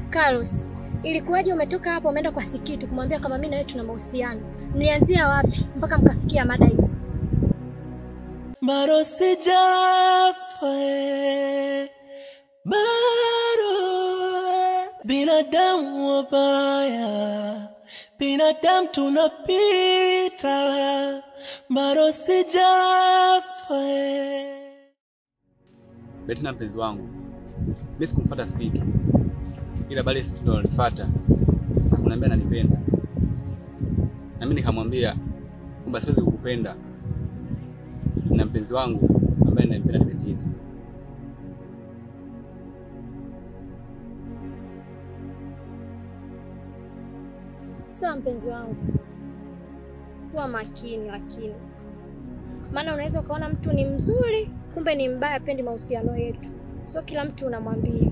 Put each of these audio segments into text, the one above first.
Carlos, ilikuwaje umetoka hapo umeenda kwa Sikitu kumwambia kama mimi na wewe tuna mahusiano? Mlianzia wapi mpaka mkafikia mada hizo? Bado sijafa, bado binadamu wabaya, binadamu tunapita, bado sijafa. Betina mpenzi wangu, mimi sikumfuata Sikitu, ila bali Sikitu ndo alinifuata na kuniambia ananipenda, na mimi nikamwambia kwamba siwezi kukupenda na mpenzi wangu ambaye ninampenda ni Betina. Sawa mpenzi wangu, kuwa makini lakini, maana unaweza ukaona mtu ni mzuri kumbe ni mbaya, pendi mahusiano yetu. Sio kila mtu unamwambia.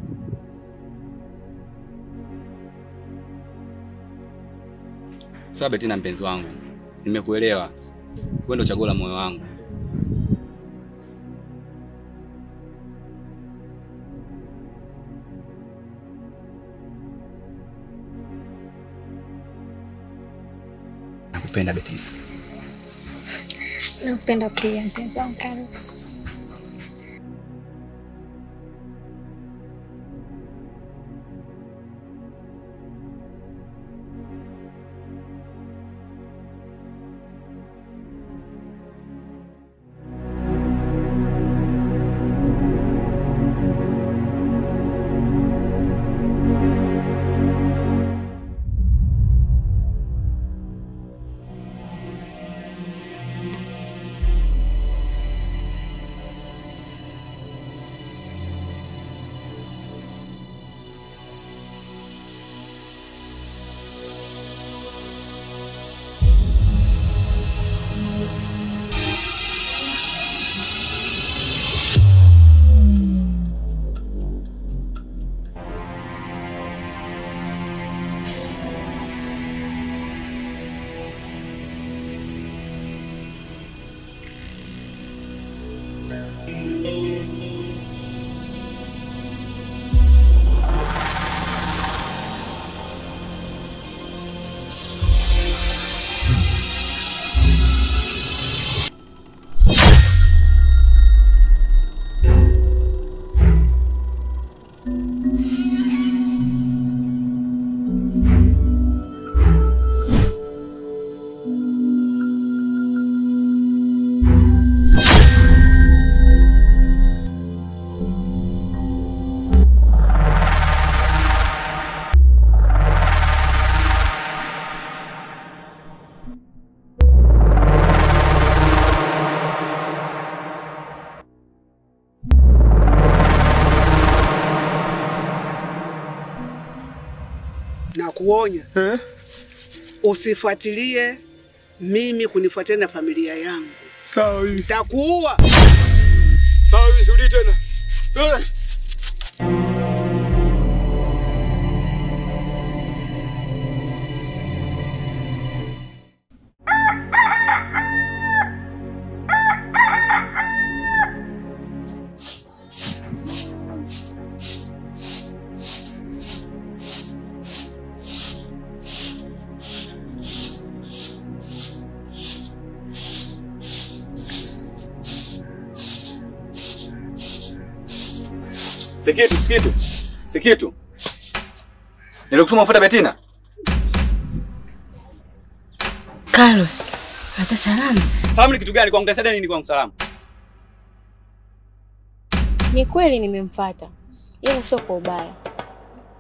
Sawa Betina mpenzi wangu, nimekuelewa. Wewe ndio chaguo la moyo wangu. Nakupenda Betina. Nakupenda pia mpenzi wangu Carlos. Na kuonya usifuatilie mimi kunifuatilia na familia yangu. Sawa hivi. Nitakuua. Sawa hivi, sirudi tena. Sikitu, Sikitu. Sikitu. Nilikutuma ufuate Betina. Carlos, hata salamu. Salamu ni kitu gani kwangu? Utasaidia nini kwangu salamu? Ni kweli nimemfuata, ila sio kwa ubaya.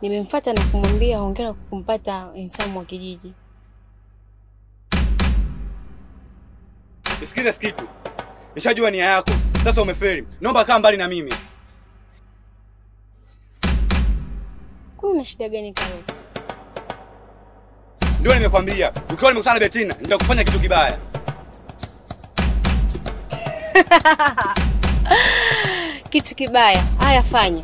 Nimemfuata na kumwambia hongera kwa kumpata Ensamu wa kijiji. Nisikize Sikitu. Nishajua nia yako. Sasa umefeli. Naomba kaa mbali na mimi. Kuna shida gani Carlos? Ndio nimekwambia, ukiwa nimekutana na Betina, nitakufanya kitu kibaya. Kitu kibaya? Haya fanya.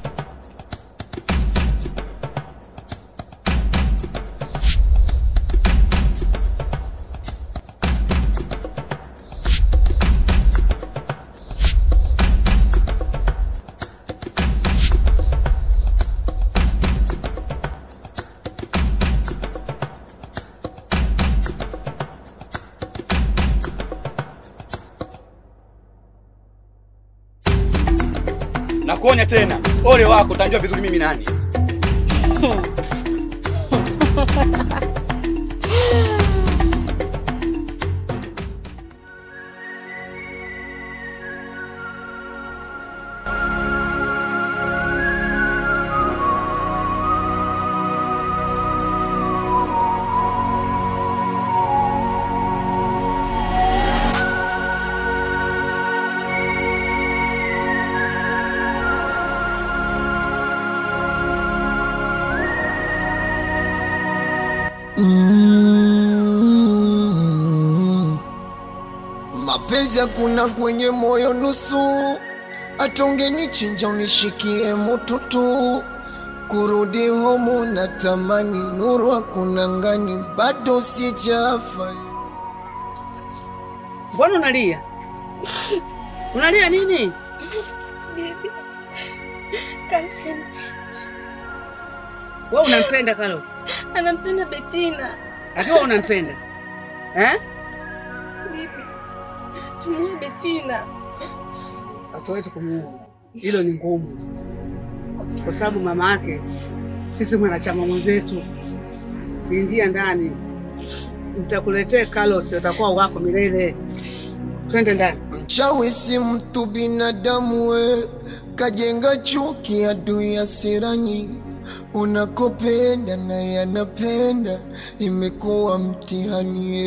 Ukifanya tena, ole wako, utajua vizuri mimi nani. Mapenzi hakuna kwenye moyo nusu, hata ungenichinja unishikie mututu. Kurudi homu natamani, nuru hakuna ngani, bado sijafa. Mbona unalia? Unalia nini? Bibi, Carlos anipendi. Wewe unampenda Carlos? Anampenda Bettina. Akiwa unampenda? Eh? Bibi, tumuue Bettina. Hatuwezi kumuua. Hilo ni ngumu. Kwa sababu mama yake sisi mwanachama mwenzetu. Ingia ndani. Nitakuletea Carlos, utakuwa wako milele. Twende ndani. Mchawi si mtu, binadamu we, kajenga chuki adui hasira nyingi. Unakopenda na yanapenda, imekuwa mtihani.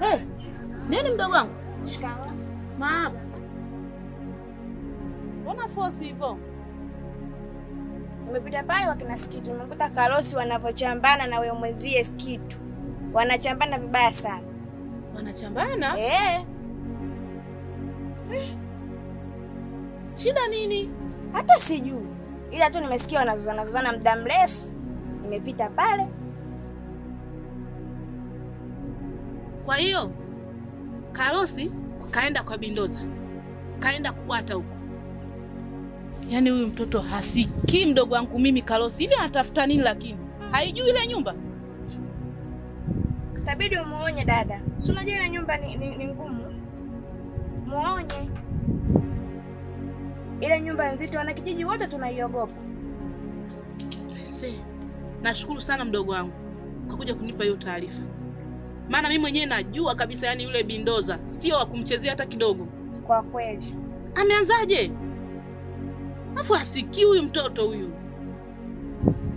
Hey, nini mdogo wangu? Shikamoo. Maaba. Mbona force hivyo? Nimepita pale wakina Sikitu, nimekuta Karosi wanavochambana na wewe mwenzie Sikitu. Wanachambana vibaya sana. Wanachambana? Eh. Shida nini? Hata sijui. Ila tu nimesikia wanazozana muda mrefu. Nimepita pale. Kwa hiyo Karosi kaenda kwa Bindoza. Kaenda kubwata huko. Yaani huyu mtoto hasikii mdogo wangu mimi Karosi. Hivi anatafuta nini lakini? Haijui ile nyumba. Itabidi umuonye dada. Si unajua ile nyumba ni ngumu. Muonye. Ile nyumba nzito, wana kijiji wote tunaiogopa. Aisee. Nashukuru sana mdogo wangu kwa kuja kunipa hiyo taarifa. Maana mimi mwenyewe najua kabisa yani yule Bindoza sio wa kumchezea hata kidogo. Kwa kweli. Ameanzaje? Afu hasikii huyu mtoto huyu.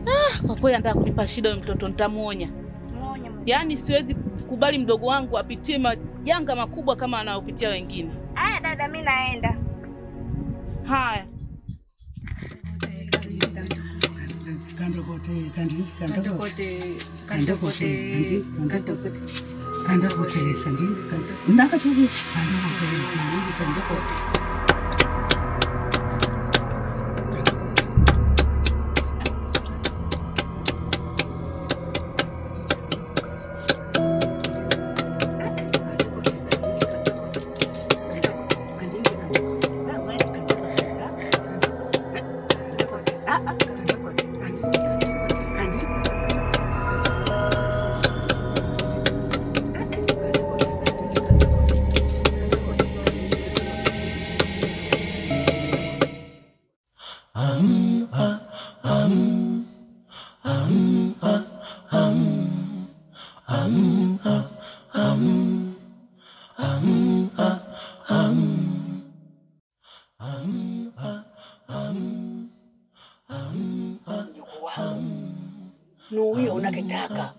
Ah, kwa kweli anataka kunipa shida huyu mtoto, nitamuonya. Muonye. Yaani siwezi kukubali mdogo wangu apitie majanga makubwa kama anayopitia wengine. Haya dada, mimi naenda. Haya. Kandokote, kandokote, kandokote, kandokote, kandokote, kandokote, kandokote. Nuio unakitaka.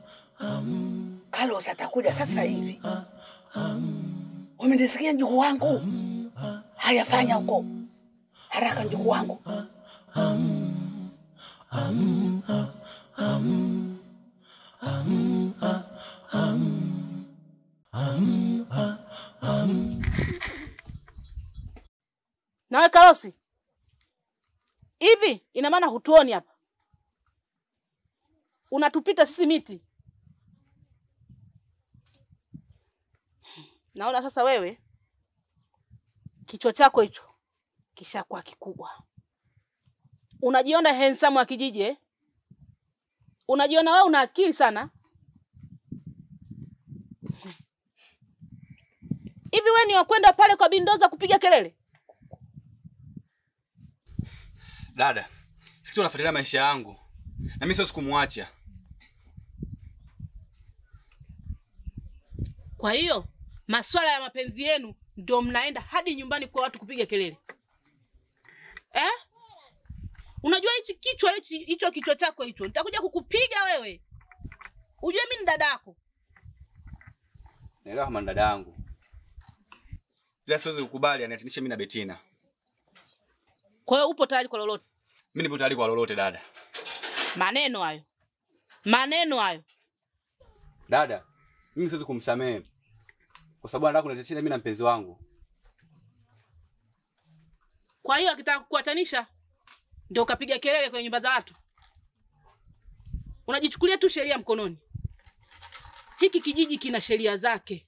Carlos atakuja sasa hivi. Umenisikia njugu wangu? Haya, fanya huko. Haraka njugu wangu. Nawe Karosi, hivi ina maana hutuoni hapa? Unatupita sisi miti. Naona sasa wewe kichwa chako hicho Kishakuwa kikubwa. Unajiona handsome wa kijiji eh? Unajiona wewe una akili sana? Hivi wewe ni wa kwenda pale kwa Bindoza kupiga kelele? Dada, sikitu unafuatilia maisha yangu. Na mimi siwezi kumwacha. Kwa hiyo masuala ya mapenzi yenu ndio mnaenda hadi nyumbani kwa watu kupiga kelele. Eh? Unajua hichi kichwa hicho kichwa chako hicho nitakuja kukupiga wewe. Ujue mimi ni dadako. Naelewa kama ni dada yangu. Ila siwezi kukubali aniatinishe mimi na Betina. Kwa hiyo upo tayari kwa lolote? Mimi nipo tayari kwa lolote dada. Maneno hayo. Maneno hayo. Dada, mimi siwezi kumsamehe. Kwa sababu anataka kuniatisha mimi na mpenzi wangu. Kwa hiyo akitaka kukuatanisha ndio ukapiga kelele kwenye nyumba za watu. Unajichukulia tu sheria mkononi. Hiki kijiji kina sheria zake.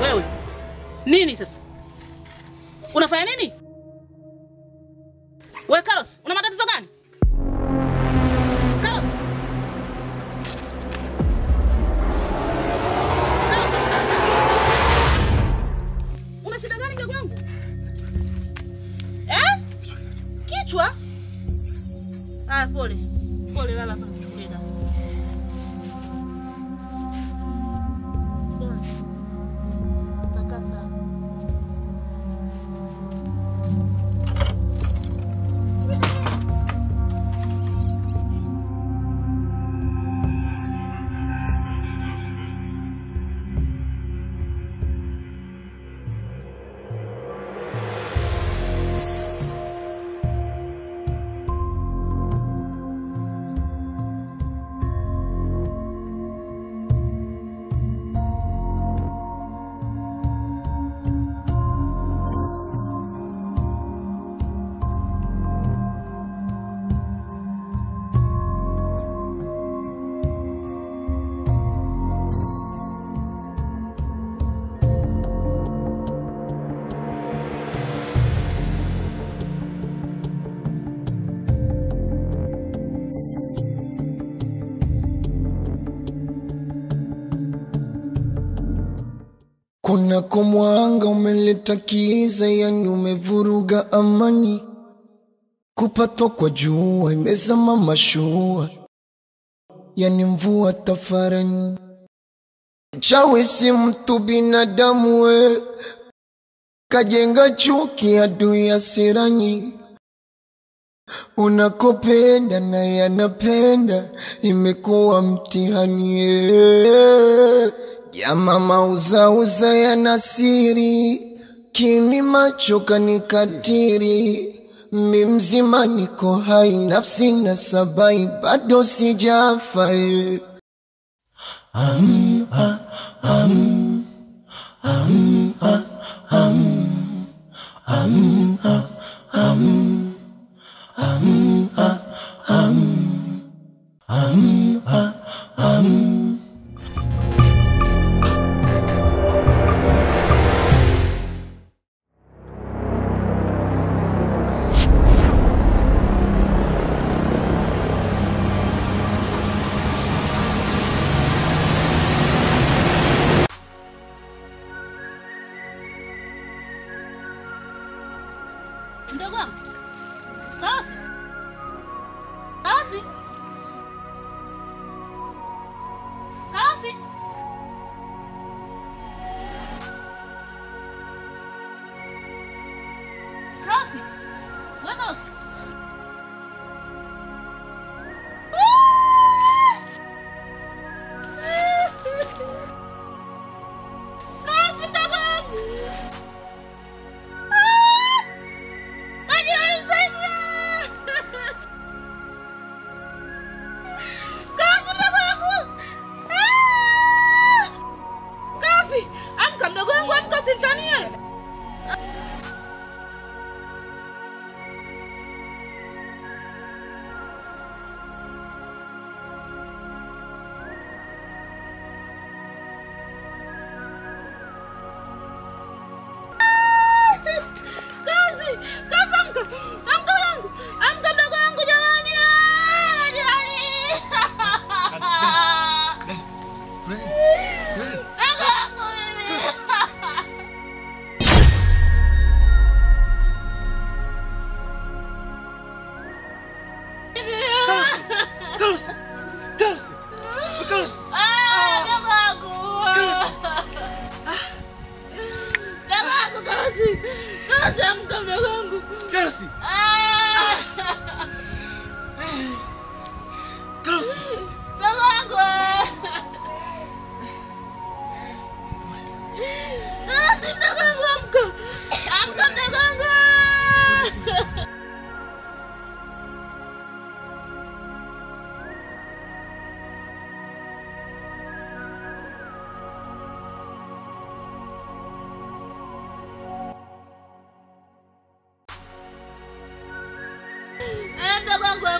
Wewe nini sasa? Unafanya nini? Wewe Carlos, una matatizo gani? Carlos. Carlos. Una shida gani ndugu yangu? Eh? Kichwa? Ah, pole. Pole, lala hapa nikuchukulie dawa. Pole. Takasa. Kunako mwanga umeleta kiza, yani umevuruga amani. Kupatwa kwa jua imezama mashua, yani mvua tafarani. Chawi si mtu binadamu we, kajenga chuki adui hasirani. Unakopenda na yanapenda, imekuwa mtihani. Ya mama uza uza ya nasiri, kini macho kanikatiri. Mimzima niko hai, nafsi na sabai, bado sijafa.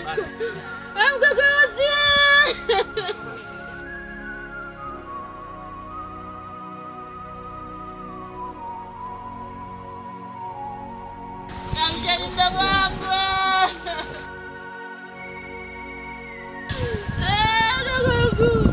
Amka Karosi. Amkeni mdogo wangu. Mdogo wangu.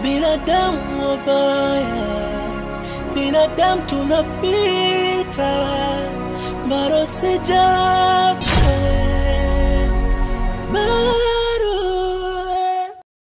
Binadamu wabaya, binadamu tunapita, bado sijafa.